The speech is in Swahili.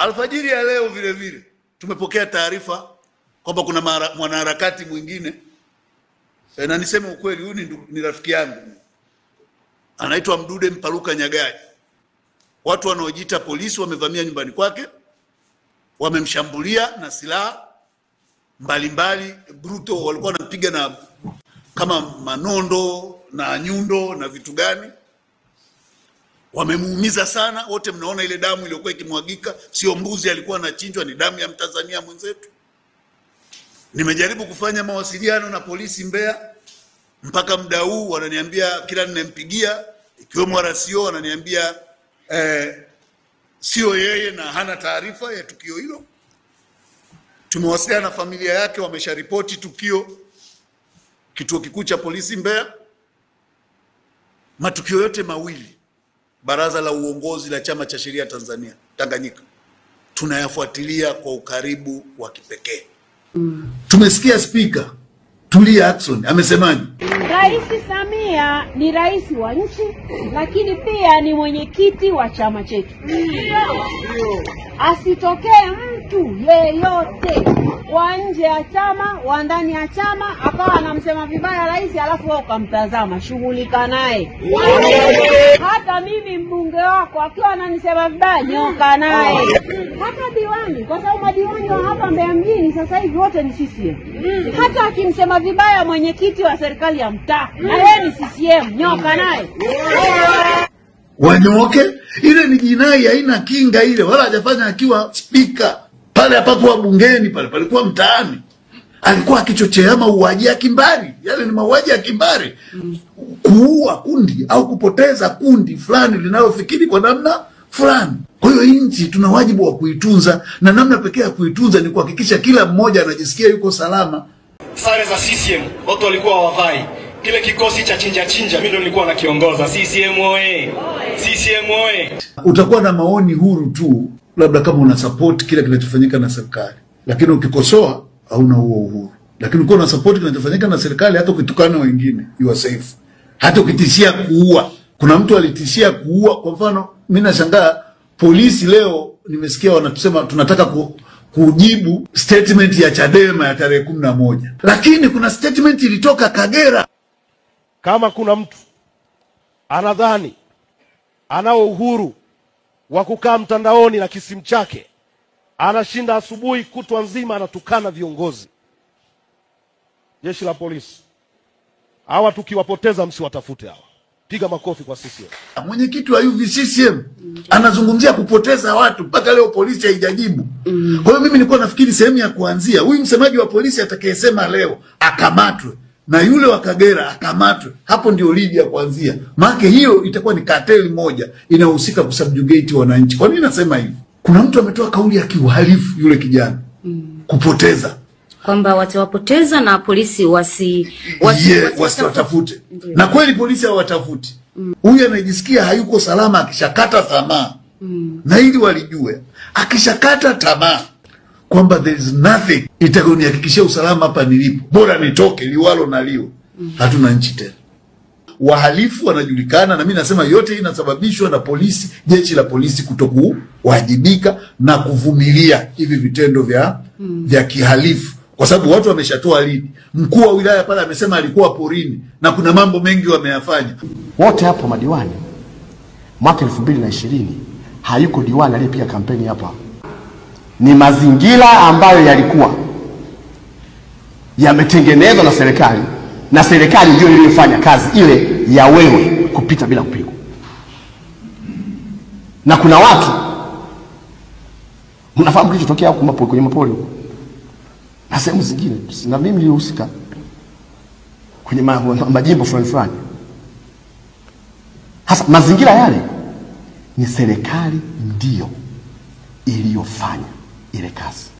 Alfajiri ya leo vile vile tumepokea taarifa kwamba kuna mwanaharakati mwingine, na niseme ukweli, huyu ni rafiki yangu, anaitwa Mdude Mpaluka Nyagali. Watu wanaojiita polisi wamevamia nyumbani kwake, wamemshambulia na silaha mbalimbali bruto, walikuwa wanampiga na kama manondo na nyundo na vitu gani. Wamemuumiza sana. Wote mnaona ile damu iliyokuwa ikimwagika, sio mbuzi alikuwa anachinjwa, ni damu ya Mtanzania mwenzetu. Nimejaribu kufanya mawasiliano na polisi Mbeya mpaka muda huu wananiambia, kila ninempigia ikiwemo RCO wananiambia sio yeye na hana taarifa ya tukio hilo. Tumewasiliana na familia yake, wamesharipoti tukio kituo kikuu cha polisi Mbeya. Matukio yote mawili, Baraza la Uongozi la Chama cha Sheria Tanzania Tanganyika tunayafuatilia kwa ukaribu wa kipekee. Tumesikia Spika Tulia Ackson amesemaje? Rais Samia ni rais wa nchi, lakini pia ni mwenyekiti wa chama chetu. Asitokee mtu yeyote wa nje ya chama, wa ndani ya chama, akawa anamsema vibaya rais alafu wewe ukamtazama, shughulika naye. Hata mimi mbunge wako akiwa ananisema vibaya, nyoka naye. Hata diwani, kwa sababu madiwani wa hapa Mbeya mjini sasa hivi wote ni CCM. Hata akimsema vibaya mwenyekiti wa serikali ya mtaa, na yeye ni CCM, nyoka naye. Wanyoke, ile ni jinai, haina kinga ile, wala hajafanya akiwa spika. Pale hapakuwa bungeni, pale palikuwa mtaani. Alikuwa akichochea mauaji ya kimbari. Yale ni mauaji ya kimbari. Kuua kundi au kupoteza kundi fulani linalofikiri kwa namna fulani. Kwa hiyo nchi tuna wajibu wa kuitunza, na namna pekee ya kuitunza ni kuhakikisha kila mmoja anajisikia yuko salama. Sare za CCM watu walikuwa hawavai. Kile kikosi cha chinja chinja mimi ndo nilikuwa nakiongoza. CCM oe! CCM oe! Utakuwa na maoni huru tu labda kama una support kile kinachofanyika na serikali, lakini ukikosoa hauna huo uhuru. Lakini ukiwa una support kinachofanyika na serikali, hata ukitukana wengine you are safe. Hata ukitishia kuua, kuna mtu alitishia kuua. Kwa mfano mimi nashangaa polisi leo nimesikia wanatusema tunataka kujibu statement ya Chadema ya tarehe 11, lakini kuna statement ilitoka Kagera. Kama kuna mtu anadhani anao uhuru wa kukaa mtandaoni na kisimu chake, anashinda asubuhi kutwa nzima anatukana viongozi, jeshi la polisi hawa tukiwapoteza msiwatafute hawa. Piga makofi kwa CCM. Mwenyekiti wa UVCCM anazungumzia kupoteza watu, mpaka leo polisi haijajibu. Kwa hiyo mimi nilikuwa nafikiri sehemu ya kuanzia, huyu msemaji wa polisi atakayesema leo akamatwe, na yule wa Kagera akamatwe, hapo ndio ligi ya kuanzia. Maana hiyo itakuwa ni kateli moja inahusika kusubjugate wananchi. Kwa nini nasema hivi? Kuna mtu ametoa kauli ya kiuhalifu yule kijana. Kupoteza, kwamba watawapoteza na polisi wasiwatafute. Na kweli polisi hawatafuti. Huyu anajisikia hayuko salama akishakata tamaa. Na ili walijue, akishakata tamaa kwamba there is nothing itakayonihakikishia usalama hapa nilipo, bora nitoke liwalo na liwe. Hatuna nchi tena. Wahalifu wanajulikana, na mimi nasema yote hii inasababishwa na polisi, jeshi la polisi kutokuwajibika na kuvumilia hivi vitendo vya kihalifu. Kwa sababu watu wameshatoa lidi. Mkuu wa wilaya pale amesema alikuwa porini na kuna mambo mengi wameyafanya. Wote hapo madiwani mwaka 2020 hayuko diwani aliyepiga kampeni hapa. Ni mazingira ambayo yalikuwa yametengenezwa na serikali, na serikali ndio iliyofanya kazi ile ya wewe kupita bila kupigwa. Na kuna watu mnafahamu kilichotokea huko kwenye mapori huko na sehemu zingine, na mimi nilihusika kwenye majimbo fulani fulani. Hasa mazingira yale ni serikali ndio iliyofanya ile kazi.